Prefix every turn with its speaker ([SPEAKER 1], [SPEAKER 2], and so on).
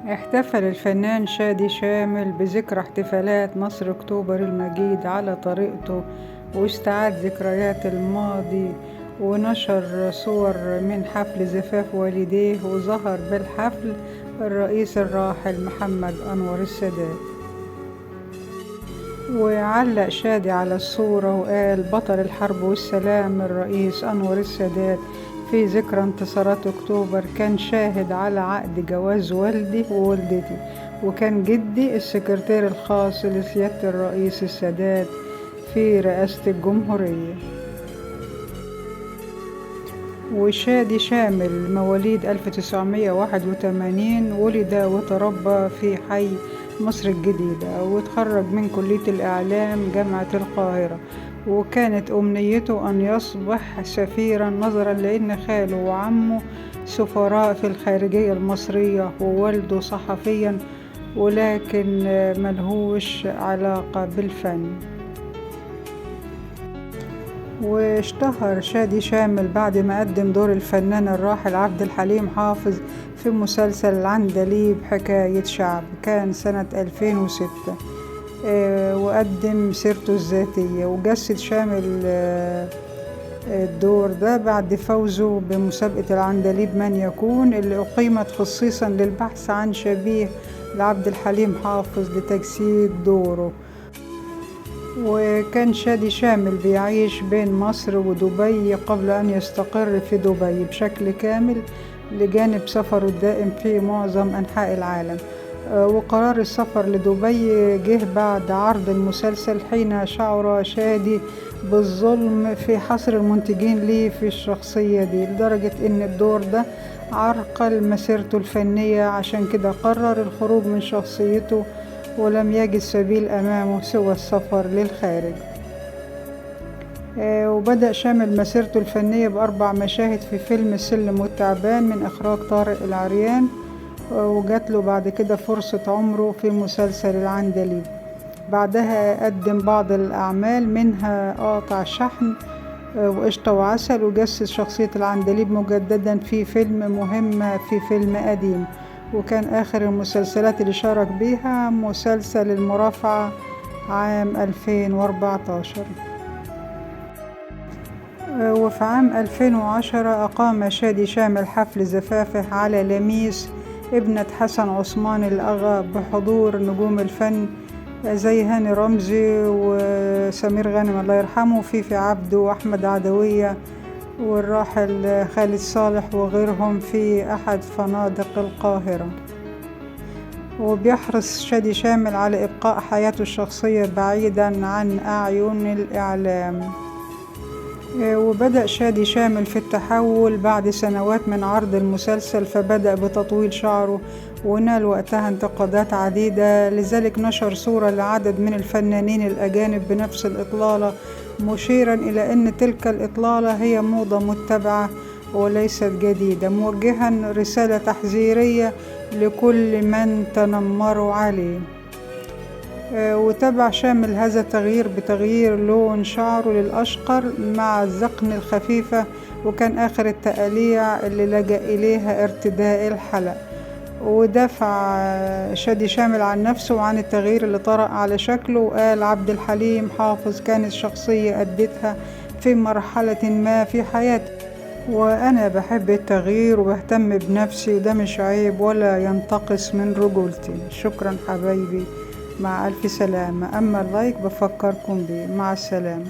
[SPEAKER 1] احتفل الفنان شادي شامل بذكرى احتفالات نصر أكتوبر المجيد على طريقته، واستعاد ذكريات الماضي ونشر صور من حفل زفاف والديه، وظهر بالحفل الرئيس الراحل محمد أنور السادات. وعلق شادي على الصورة وقال: بطل الحرب والسلام الرئيس أنور السادات في ذكرى انتصارات أكتوبر كان شاهد على عقد جواز والدي ووالدتي، وكان جدي السكرتير الخاص لسيادة الرئيس السادات في رئاسة الجمهورية. وشادي شامل مواليد 1981، ولد وتربى في حي مصر الجديدة، وتخرج من كلية الإعلام جامعة القاهرة، وكانت أمنيته أن يصبح سفيرا نظرا لأن خاله وعمه سفراء في الخارجية المصرية ووالده صحفيا، ولكن ملهوش علاقة بالفن. واشتهر شادي شامل بعد ما قدم دور الفنان الراحل عبد الحليم حافظ في مسلسل العندليب حكاية شعب، كان سنة 2006، وقدم سيرته الذاتية. وجسد شامل الدور ده بعد فوزه بمسابقة العندليب من يكون اللي أقيمت خصيصا للبحث عن شبيه لعبد الحليم حافظ لتجسيد دوره. وكان شادي شامل بيعيش بين مصر ودبي قبل أن يستقر في دبي بشكل كامل لجانب سفره الدائم في معظم أنحاء العالم. وقرار السفر لدبي جه بعد عرض المسلسل حين شعر شادي بالظلم في حصر المنتجين ليه في الشخصية دي، لدرجة إن الدور ده عرقل مسيرته الفنية، عشان كده قرر الخروج من شخصيته ولم يجد سبيل أمامه سوى السفر للخارج. وبدأ شامل مسيرته الفنية ب4 مشاهد في فيلم السلم والتعبان من إخراج طارق العريان، وجات له بعد كده فرصة عمره في مسلسل العندليب. بعدها قدم بعض الأعمال منها قاطع شحن وقشطة وعسل، وجسد شخصية العندليب مجددا في فيلم مهمة في فيلم قديم. وكان آخر المسلسلات اللي شارك بيها مسلسل المرافعة عام 2014. وفي عام 2010 أقام شادي شامل حفل زفافه على لميس ابنة حسن عثمان الأغا بحضور نجوم الفن زي هاني رمزي وسمير غانم الله يرحمه، وفيفي عبده وأحمد عدوية والراحل خالد صالح وغيرهم في أحد فنادق القاهرة. وبيحرص شادي شامل على إبقاء حياته الشخصية بعيدا عن أعين الإعلام. وبدأ شادي شامل في التحول بعد سنوات من عرض المسلسل، فبدأ بتطويل شعره ونال وقتها انتقادات عديدة، لذلك نشر صورة لعدد من الفنانين الأجانب بنفس الإطلالة، مشيرا إلى أن تلك الإطلالة هي موضة متبعة وليست جديدة، موجها رسالة تحذيرية لكل من تنمروا عليه. وتبع شامل هذا التغيير بتغيير لون شعره للأشقر مع الذقن الخفيفة، وكان آخر التقاليع اللي لجأ إليها ارتداء الحلق. ودافع شادي شامل عن نفسه وعن التغيير اللي طرأ على شكله، وقال: عبد الحليم حافظ كانت شخصية أديتها في مرحلة ما في حياتي، وأنا بحب التغيير وبهتم بنفسي، وده مش عيب ولا ينتقص من رجولتي. شكرا حبايبي، مع ألف سلامة. أما اللايك بفكركم بيه. مع السلامة.